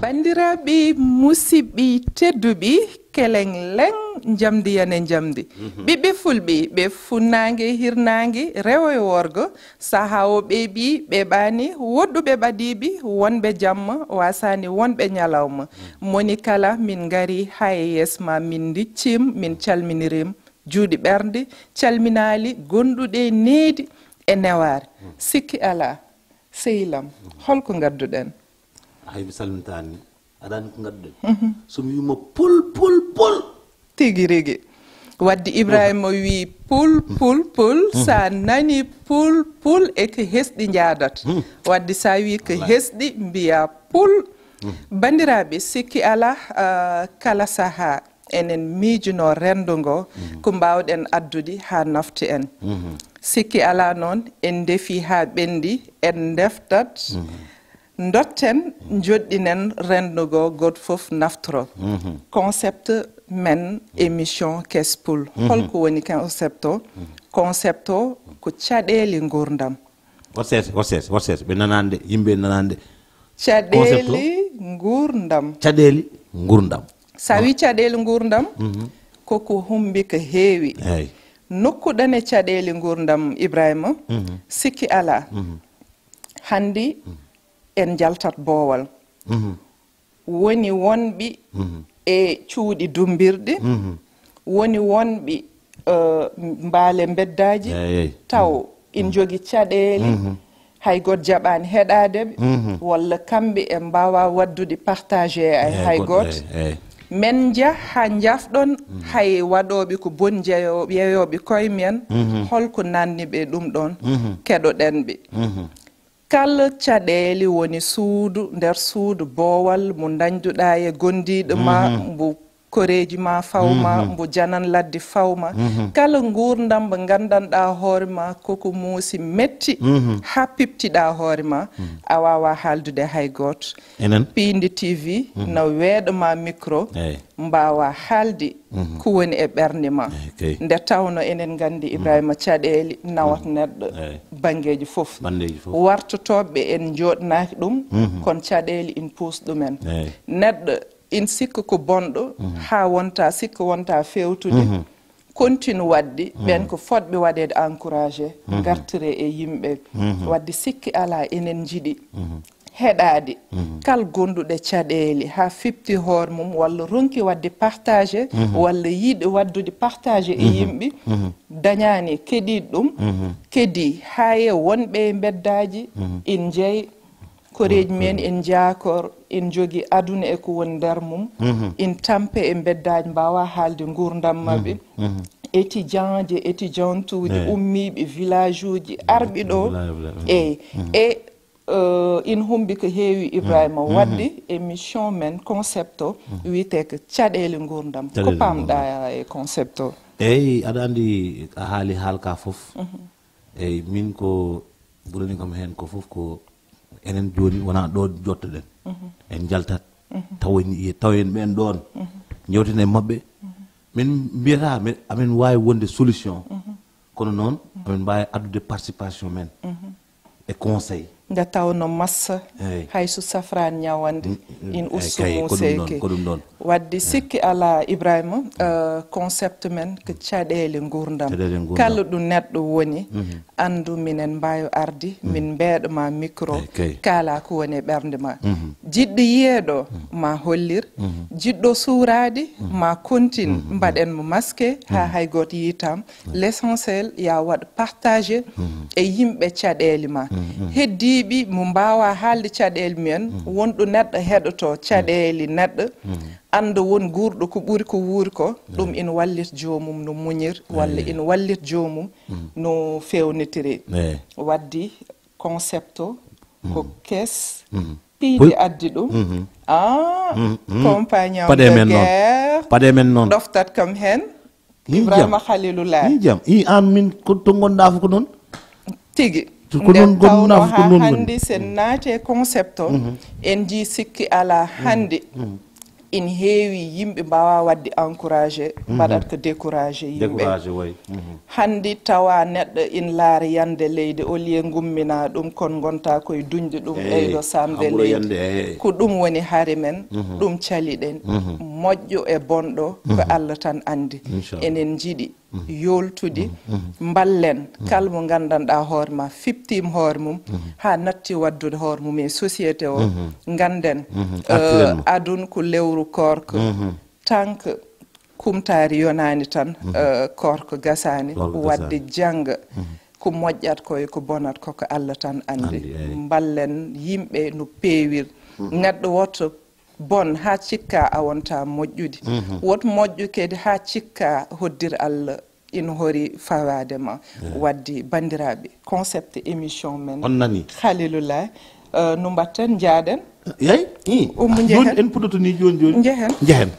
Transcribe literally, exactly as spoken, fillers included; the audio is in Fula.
Banndiraaɓe musidɓe tedduɓe, keleng leng, njamdi yane njamdi. Ɓiɓɓe fulɓe, ɓe funnaange hirnaange, rewo e worgo, sahaa o ɓeeɓi, ɓeeɓaani, woɗɗuɓe ɓadiiɓe, wonɓe jamma, waasaani wonɓe ñalawma. Moni kala, min ngari haa e yees ma, min ndiccim, min calminirim, juuɗe ɓernde, calminaali, gonduɗe needi e newaare. Sikki alaa, sehilam, holko ngadduɗen? Hay mi salmintaani. Aɗa anndi ko ngadduɗen? So mi wiima pul, pul, pul. Tigi rigi. Wadde Ibrahima wi pul, pul, pul. Sa nani pul, pul, e ko hesɗi njaadat. Wadde sa wi ko hesɗi, mbiya pul. Banndiraaɓe, sikki alaa, ah, kala sahaa enen miijuno renndo ngo, ko mbaawɗen addude haa nafti en. Sikki alaa noon, en ndefi haa ɓenndi, en ndeftat. Ndotten, njoɗɗinen renndo ngo, gooto fof naftoro. Concept men émission Kes Pul. Holko woni concept o? Concept o ko caɗeele nguurndam. Wot sees, wot sees, wot sees. Ɓe nanaande, yimɓe nanaande. Concept o? Caɗeele nguurndam. Caɗeele nguurndam. Sa wi caɗeele nguurndam, koko humbi ko heewi. Eey. Nokku ɗane caɗeele nguurndam, Ibrahima, sikki alaa. Hannde en njaltat boowal. Woni wonɓe e cuuɗi dummbirɗi, woni wonɓe, eh, mbaale mbeddaaji, eey, eey, taw ina njogii caɗeele, hay gooto jaɓaani heɗaade ɓe, walla kamɓe en mbaawaa waɗdude partagé e hay gooto. Eey, eey. Men njah haa njafɗon hay waɗooɓe ko boni jeyooɓe, yeyooɓe koye men, holko nanni ɓe ɗum ɗoon, keɗoɗen ɓe. Kala caɗeele woni suudu, nder suudu boowal mo ndañduɗaa e gondiiɗo ma, mbo koreeji ma faw ma, mbo janan ladde faw ma. Kala nguurndam mbo nganndanɗaa hoore ma, koko muusi metti, haa piɓtiɗaa hoore ma, a waawaa haaldude hay gooto. Enen? Piindi T V na weeɗo ma micro, eey, mbaawaa haalde ko woni e ɓernde ma. Eey, kay. Nde tawno enen nganndi, Ibrahima, caɗeele nawat neɗɗo, eey, banngeeji fof. Banngeeji fof. Wartotooɓe en njooɗnaaki ɗum, kono caɗeele ina puus ɗumen. Eey. Neɗɗo ina sikka ko bonɗo, haa wonta sikka wonta feewtude. Continue waɗde, ɓen ko fotɓe waɗeede encouragé, ngartire e yimɓe. Waɗde sikki alaa, enen njiɗi heɗaade kal gonduɗo caɗeele, haa fiɓti hoore mum, walla ronki waɗde partagé, walla yiɗi waɗdude partagé e yimɓe, dañaani keɗiiɗo ɗum, kedi haa e wonɓe e mbeddaaji, in njey koreeji men, en njaakor, en njogii aduna e ko woni nder mum, en tampe e mbeddaaji, mbaawaa haalde nguurndam maɓɓe. Étudiant ji, étudiante uji, eey, ummiiɓe village uji, arɓe ɗo. Village, village, eey. E, eh, ina humbi ko heewi, Ibrahima. Waɗde émission men concept o wiyetee ko caɗeele nguurndam. Ko caɗeele nguurndam. Pamɗaa e concept o? Eey, aɗa anndi a haali haal ka fof. Eey, min ko ɓurani kam heen ko fof ko enen jooni wonaa ɗo jottoɗen. En njaltat, tawoyen, tawoyen ɓeen ɗoon, njewten e maɓɓe. Min mbiyata mi-, amin waawi wonde solution. Kono noon, amin mbaawi addude participation men e conseil. Nde tawnoo massa, eey, hay so safraani ñawannde, mm, mm, ina ustu kay, ko ɗum ɗoon, ko ɗum ɗoon. Waɗde, eey, sikki alaa, Ibrahima, eh, concept men ko caɗeele nguurndam. Caɗeele nguurndam. Kala ɗo neɗɗo woni, anndu minen mbaawi arde, min mbeeɗa ma micro, eey, kay, kaala ko woni e ɓernde ma. Jiɗɗo yiyeede, ma hollir. Jiɗɗo suuraade, ma kontin, mbaɗen mo masque, haa hay gooto yiitaam. L'essentiel, yo a waɗ partagé e yimɓe caɗeele ma. Heddiiɓe mo mbaawaa haalde caɗeele mumen, won ɗo neɗɗo heɗotoo caɗeele neɗɗo, annda won guurɗo ko ɓuri ko wuuri ko, ɗum ina wallita joomum no muñir, walla ina wallita joomum no feewnitiri. Eey. Waɗde concept o ko kees piiji addi ɗum. Ah, compagnon de guerre. Paɗe men noon. Ɗoftat kam heen. Ibrahima Khalilullah. Ii, jam. Ii, aan min ko to ngonɗaa fof ko noon? Tigi. Ko noon ngonɗaa fof, ko noon woni. Hannde sen naati e concept o, en njii sikki alaa hannde. ina heewi yimɓe mbaawaa waɗde encouragé, mbaɗat ko découragé yimɓe. Découragé, oui. Mhm. Hanndi tawa neɗɗo ina laara yande leydi, au lieu ngummina ɗum, kon ngonta koye duñde ɗum, eyi, ɓeydo samde leydi. Ko ɗum woni hare men, ɗum caliɗen. Moƴƴo e bonɗo ko Allah tan anndi. Inchallah. Enen njiɗi yooltude, mballen kala mo nganndanɗaa hoore ma, fiftiima hoore mum, haa natti waɗdude hoore mum e société o. Ngannden, eh, aduna ko lewru koorka. Tant que kumtaari yonaani tan, eh, koorka gasaani. Koorka gasaani. Waɗde jannga. Ko moƴƴat ko e ko bonat ko, ko Allah tan anndi. Anndi, eyi. Mballen yimɓe no peewir. Neɗɗo woto bon haa cikka a wonta moƴƴude. Woto moƴƴu kadi haa cikka hoddir Allah ina hori fawaade ma. Eyi. Wadde banndiraaɓe, concept émission men. On nani? Khalilullah, eh, no mbatten, njaaden? Yeey? Ii. Ummu, jooni njehen. En puɗɗoto ni jooni jooni. Njehen. Njehen.